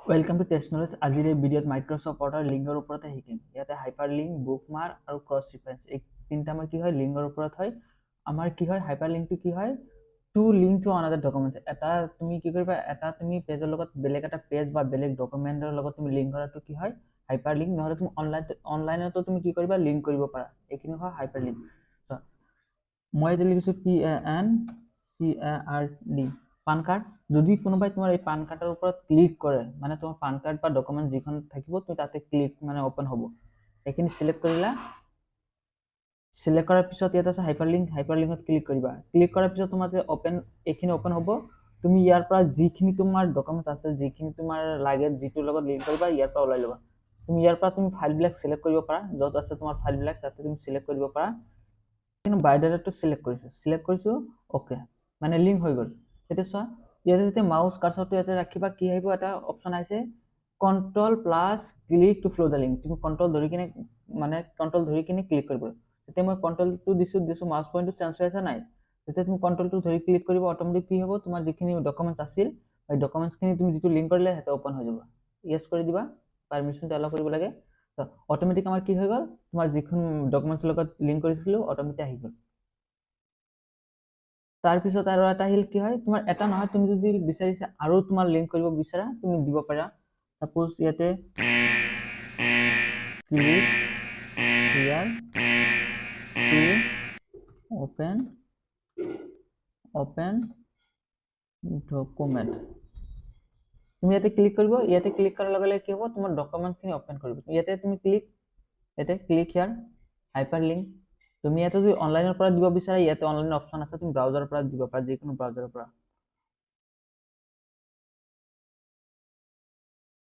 Welcome to test knowledge. আজিৰ এই ভিডিঅ'ত মাইক্ৰ'ছফ্ট ৱৰ্ডৰ লিংকৰ ওপৰতে শিকিম। ইয়াতে হাইপাৰ লিংক, বুকমাৰ্ক আৰু ক্ৰছ ৰিফাৰেঞ্চ, এই তিনিটা আমাৰ কি হয়, লিংকৰ ওপৰত হয়। আমাৰ কি হয়, হাইপাৰ লিংকটো কি হয়? To link to another documents. এটা তুমি কি কৰিবা, এটা তুমি পেজৰ লগত বেলেগ এটা পেজ বা বেলেগ ডকুমেণ্টৰ লগত তুমি লিংক কৰাটো কি হয়? Hyper link. নহ'লে তুমি অনলাইনতো তুমি কি কৰিবা, লিংক কৰিব পাৰা। এইখিনি হয় হাইপাৰ লিংক। মই এতিয়া লিখিছোঁ PANCARD, PAN card. যদি কোনোবাই তোমাৰ এই পান কাৰ্ডৰ ওপৰত ক্লিক কৰে, মানে তোমাৰ পান কাৰ্ড বা ডকুমেণ্ট যিখন থাকিব, তুমি তাতে ক্লিক মানে অ'পেন হ'ব। এইখিনি চিলেক্ট কৰিলা। চিলেক্ট কৰাৰ পিছত ইয়াত আছে হাইপাৰ লিংক। হাইপাৰ লিংকত ক্লিক কৰিবা। ক্লিক কৰাৰ পিছত তোমাৰ অ'পেন, এইখিনি অ'পেন হ'ব। তুমি ইয়াৰ পৰা যিখিনি তোমাৰ ডকুমেণ্টছ আছে, যিখিনি তোমাৰ লাগে, যিটোৰ লগত লিংক কৰিবা, ইয়াৰ পৰা ওলাই ল'বা। তুমি ইয়াৰ পৰা তুমি ফাইলবিলাক চিলেক্ট কৰিব পাৰা। য'ত আছে তোমাৰ ফাইলবিলাক, তাতে তুমি চিলেক্ট কৰিব পাৰা। কিন্তু বায়'ডাটাটো চিলেক্ট কৰিছোঁ, চিলেক্ট কৰিছোঁ, অ'কে, মানে লিংক হৈ গ'ল। এতিয়া চোৱা, ইয়াতে যেতিয়া মাউচ কাৰ্চৰটো ইয়াতে ৰাখিবা, কি আহিব? এটা অপশ্যন আহিছে, control plus click to follow the link। তুমি কণ্ট্ৰল ধৰি কিনে, মানে কণ্ট্ৰল ধৰি কিনে ক্লিক কৰিব। যেতিয়া মই কণ্ট্ৰলটো দিছোঁ, মাউচ পইণ্টটো চেঞ্জ হৈ আছে নাই? যেতিয়া তুমি কণ্ট্ৰলটো ধৰি ক্লিক কৰিব, অট'মেটিক কি হ'ব? তোমাৰ যিখিনি ডকুমেণ্টছ আছিল, সেই ডকুমেণ্টছখিনি তুমি যিটো লিংক কৰিলে, সেইটো অ'পেন হৈ যাব। য়েছ কৰি দিবা, পাৰ্মিশ্যনটো এলাউ কৰিব লাগে। অট'মেটিক আমাৰ কি হৈ গ'ল? তোমাৰ যিখন ডকুমেণ্টছৰ লগত লিংক কৰিছিলোঁ, অট'মেটিক আহি গ'ল। তাৰপিছত আৰু এটা আহিল। কি হয় তোমাৰ, এটা নহয়, তুমি যদি বিচাৰিছা আৰু তোমাৰ লিংক কৰিব বিচাৰা, তুমি দিব পাৰা। চাপ'জ ইয়াতে click here to open document। তুমি ইয়াতে ক্লিক কৰিব। ইয়াতে ক্লিক কৰাৰ লগে লগে কি হ'ব? তোমাৰ ডকুমেণ্টখিনি অ'পেন কৰিব। ইয়াতে তুমি ক্লিক, ইয়াতে ক্লিক here, hyper link. তুমি ইয়াতে যদি অনলাইনৰ পৰা দিব বিচাৰা, ইয়াতে অনলাইন অপশ্যন আছে। তুমি ব্ৰাউজাৰৰ পৰা দিব পাৰা, যিকোনো ব্ৰাউজাৰৰ পৰা।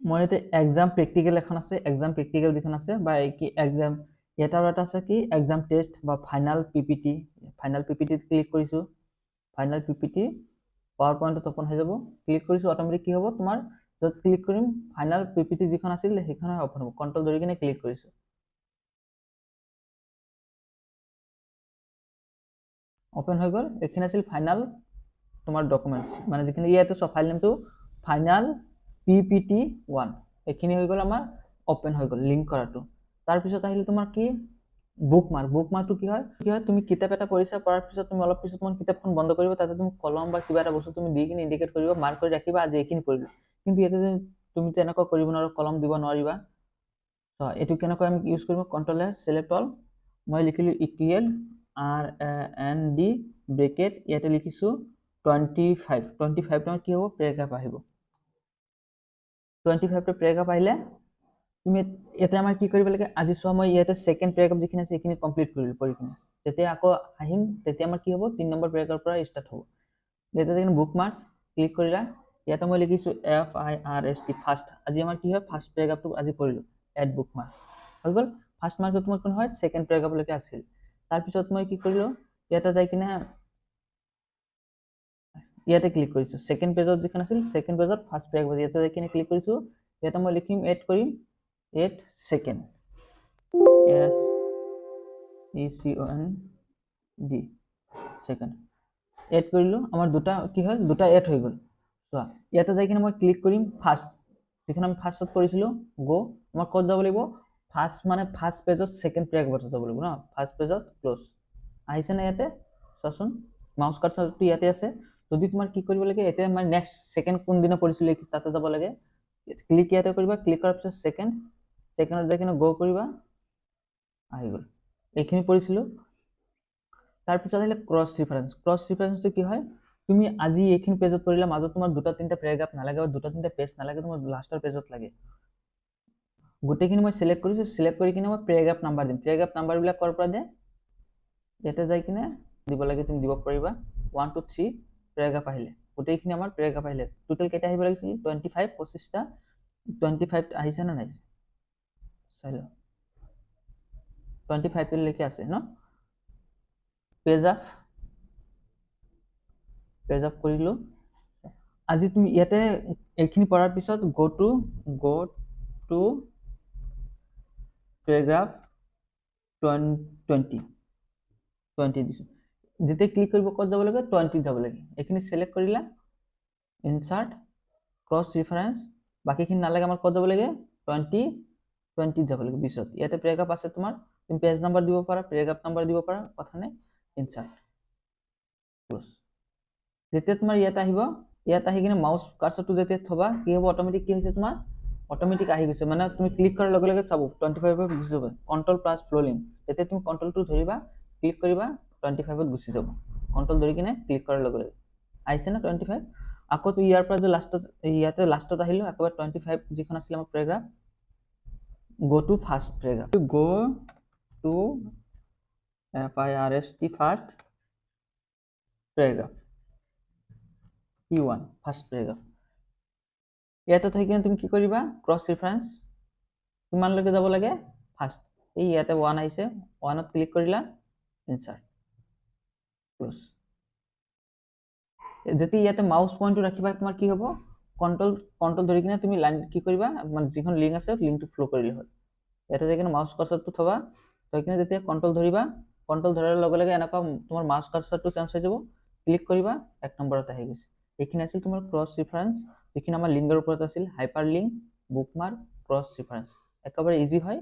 মই ইয়াতে এক্সাম প্ৰেক্টিকেল এখন আছে, এক্সাম প্ৰেক্টিকেল যিখন আছে বা কি এক্সাম, ইয়াতে আৰু এটা আছে কি, এক্সাম টেষ্ট বা ফাইনেল পিপিটি। ফাইনেল পিপিটিত ক্লিক কৰিছোঁ। ফাইনেল পিপিটি পাৱাৰ পইণ্টত অ'পেন হৈ যাব। ক্লিক কৰিছোঁ, অট'মেটিক কি হ'ব? তোমাৰ য'ত ক্লিক কৰিম, ফাইনেল পিপিটি যিখন আছিল, সেইখনে অ'পেন হ'ব। কণ্ট্ৰল ধৰি কিনে ক্লিক কৰিছোঁ, অ'পেন হৈ গ'ল। এইখিনি আছিল ফাইনেল তোমাৰ ডকুমেণ্টছ, মানে যিখিনি ইয়াতে চব ফাইল নেমটো ফাইনেল পিপিটি 1। এইখিনি হৈ গ'ল, আমাৰ অ'পেন হৈ গ'ল লিংক কৰাটো। তাৰপিছত আহিলে তোমাৰ কি, বুক মাৰ্ক। বুক মাৰ্কটো কি হয়? কি হয়, তুমি কিতাপ এটা পঢ়িছা, পঢ়াৰ পিছত তুমি অলপ পিছত তোমাৰ কিতাপখন বন্ধ কৰিব, তাতে তুমি কলম বা কিবা এটা বস্তু তুমি দি কিনে ইণ্ডিকেট কৰিব, মাৰ্ক কৰি ৰাখিবা, আজি এইখিনি পঢ়িলোঁ। কিন্তু ইয়াতে তুমি তেনেকুৱা কৰিব নোৱাৰা, কলম দিব নোৱাৰিবা। এইটো কেনেকৈ আমি ইউজ কৰিব? কণ্ট্ৰল এ, চিলেক্ট অল। মই লিখিলোঁ equal RAND bracket, ইয়াতে লিখিছোঁ 25। 25 তোমাৰ কি হ'ব? পেৰেগ্ৰাফ আহিব। 25টো পেৰেগ্ৰাফ আহিলে তুমি ইয়াতে আমাৰ কি কৰিব লাগে? আজি চোৱা, মই ইয়াতে ছেকেণ্ড পেৰেগ্ৰাফ যিখিনি আছে, সেইখিনি কমপ্লিট কৰিলোঁ পঢ়ি কিনে। যেতিয়া আকৌ আহিম, তেতিয়া আমাৰ কি হ'ব? 3 নম্বৰ পেৰেগ্ৰাফৰ পৰা ষ্টাৰ্ট হ'ব। ইয়াতে যিখিনি বুক মাৰ্ক ক্লিক কৰিলা, ইয়াতে মই লিখিছোঁ FIRST, first. আজি আমাৰ কি হয়, ফাৰ্ষ্ট পেৰেগ্ৰাফটো আজি পঢ়িলোঁ। এড বুক মাৰ্ক হৈ গ'ল। ফাৰ্ষ্ট মাৰ্কটো তোমাৰ কোন হয়, ছেকেণ্ড পেৰেগ্ৰাফলৈকে আছিল। তাৰপিছত মই কি কৰিলোঁ? ইয়াতে যাই কিনে ইয়াতে ক্লিক কৰিছোঁ। ছেকেণ্ড পেজত যিখন আছিল, ছেকেণ্ড পেজত ফাৰ্ষ্ট পেৰেগ্ৰাফ, ইয়াতে যাই কিনে ক্লিক কৰিছোঁ। ইয়াতে মই লিখিম, এড কৰিম, add second, SECOND, second add কৰিলোঁ। আমাৰ দুটা কি হ'ল? দুটা এড হৈ গ'ল। চোৱা, ইয়াতে যাই কিনে মই ক্লিক কৰিম ফাৰ্ষ্ট, যিখন আমি ফাৰ্ষ্টত কৰিছিলোঁ। গ' আমাৰ ক'ত যাব লাগিব? ফাৰ্ষ্ট মানে ফাৰ্ষ্ট পেজত ছেকেণ্ড পেৰেগ্ৰাফত যাব লাগিব ন? ফাৰ্ষ্ট পেজত ক্ল'জ আহিছে নাই ইয়াতে চোৱাচোন। মাউচ কাৰ্চৰটো ইয়াতে আছে। যদি তোমাৰ কি কৰিব লাগে এতিয়া, মানে নেক্সট ছেকেণ্ড কোনদিনা পঢ়িছিলোঁ, তাতে যাব লাগে। ক্লিক ইয়াতে কৰিবা। ক্লিক কৰাৰ পিছত ছেকেণ্ড, ছেকেণ্ডত যাই কিনে গ' কৰিবা, আহি গ'ল। এইখিনি পঢ়িছিলোঁ। তাৰপিছত আহিলে ক্ৰছ ৰিফাৰেঞ্চ। ক্ৰছ ৰিফাৰেঞ্চটো কি হয়? তুমি আজি এইখিনি পেজত পঢ়িলা, মাজত তোমাৰ দুটা তিনিটা পেৰেগ্ৰাফ নালাগে বা দুটা তিনিটা পেজ নালাগে, তোমাৰ লাষ্টৰ পেজত লাগে। গোটেইখিনি মই চিলেক্ট কৰিছোঁ। চিলেক্ট কৰি কিনে মই পেৰেগ্ৰাফ নাম্বাৰ দিম। পেৰেগ্ৰাফ নাম্বাৰবিলাক ক'ৰ পৰা দিয়ে? ইয়াতে যাই কিনে দিব লাগে, তুমি দিব পাৰিবা। 1, 2, 3 পেৰেগ্ৰাফ আহিলে। গোটেইখিনি আমাৰ পেৰেগ্ৰাফ আহিলে। টোটেল কেইটা আহিব লাগিছিল? 25, 25টা। 25 আহিছে নে নাই চাই লওঁ। 25লৈকে আছে ন? পেজ আপ, পেজ আপ কৰিলোঁ। আজি তুমি ইয়াতে এইখিনি পঢ়াৰ পিছত go to paragraph 20, 20 দিছোঁ। যেতিয়া ক্লিক কৰিব, ক'ত যাব লাগে? 20ত যাব লাগে। এইখিনি চিলেক্ট কৰিলা, ইনচাৰ্ট, ক্ৰছ ৰিফাৰেঞ্চ। বাকীখিনি নালাগে। আমাৰ ক'ত যাব লাগে? 20ত যাব লাগে, 20ত। ইয়াতে পেৰেগ্ৰাফ আছে তোমাৰ, তুমি পেজ নাম্বাৰ দিব পাৰা, পেৰেগ্ৰাফ নাম্বাৰ দিব পাৰা, কথা নাই। Insert, close. যেতিয়া তোমাৰ ইয়াত আহিব, ইয়াত আহি কিনে মাউচ কাৰ্চৰটো যেতিয়া থবা, কি হ'ব? অট'মেটিক কি হৈছে তোমাৰ? অট'মেটিক আহি গৈছে। মানে তুমি ক্লিক কৰাৰ লগে লগে চাব 25ত গুচি যাব। কণ্ট্ৰল প্লাছ ফ্ল' লিংক, যেতিয়া তুমি কণ্ট্ৰলটো ধৰিবা, ক্লিক কৰিবা, 25ত গুচি যাব। কণ্ট্ৰল ধৰি কিনে ক্লিক কৰাৰ লগে লগে আহিছে না 25। আকৌ তো ইয়াৰ পৰা যে লাষ্টত, ইয়াতে লাষ্টত আহিলোঁ, একেবাৰে 25 যিখন আছিলে আমাৰ paragraph, go to first paragraph, go to FIRST, first paragraph, P1, first paragraph। ইয়াতে থৈ কিনে তুমি কি কৰিবা? ক্ৰছ ৰিফাৰেঞ্চ কিমানলৈকে যাব লাগে? ফাৰ্ষ্ট এই ইয়াতে 1 আহিছে, 1ত ক্লিক কৰিলা, ইনচাৰ্ট, ক্ল'জ। যেতিয়া ইয়াতে মাউচ পইণ্টটো ৰাখিবা, তোমাৰ কি হ'ব? কণ্ট্ৰল ধৰি কিনে তুমি লাইন কি কৰিবা, মানে যিখন লিংক আছে, লিংকটো ফ্ল' কৰিলে হ'ল। ইয়াতে যাই কিনে মাউচ কাৰ্চৰটো থবা, থৈ কিনে যেতিয়া কণ্ট্ৰল ধৰিবা, কণ্ট্ৰল ধৰাৰ লগে লগে এনেকুৱা তোমাৰ মাউচ কাৰ্চৰটো চেঞ্জ হৈ যাব। ক্লিক কৰিবা, 1 নম্বৰত আহি গৈছে। এইখিনি আছিল তোমাৰ ক্ৰছ ৰিফাৰেঞ্চ, যিখিনি আমাৰ লিংকৰ ওপৰত আছিল, hyper link, bookmark, cross reference. একেবাৰে ইজি হয়।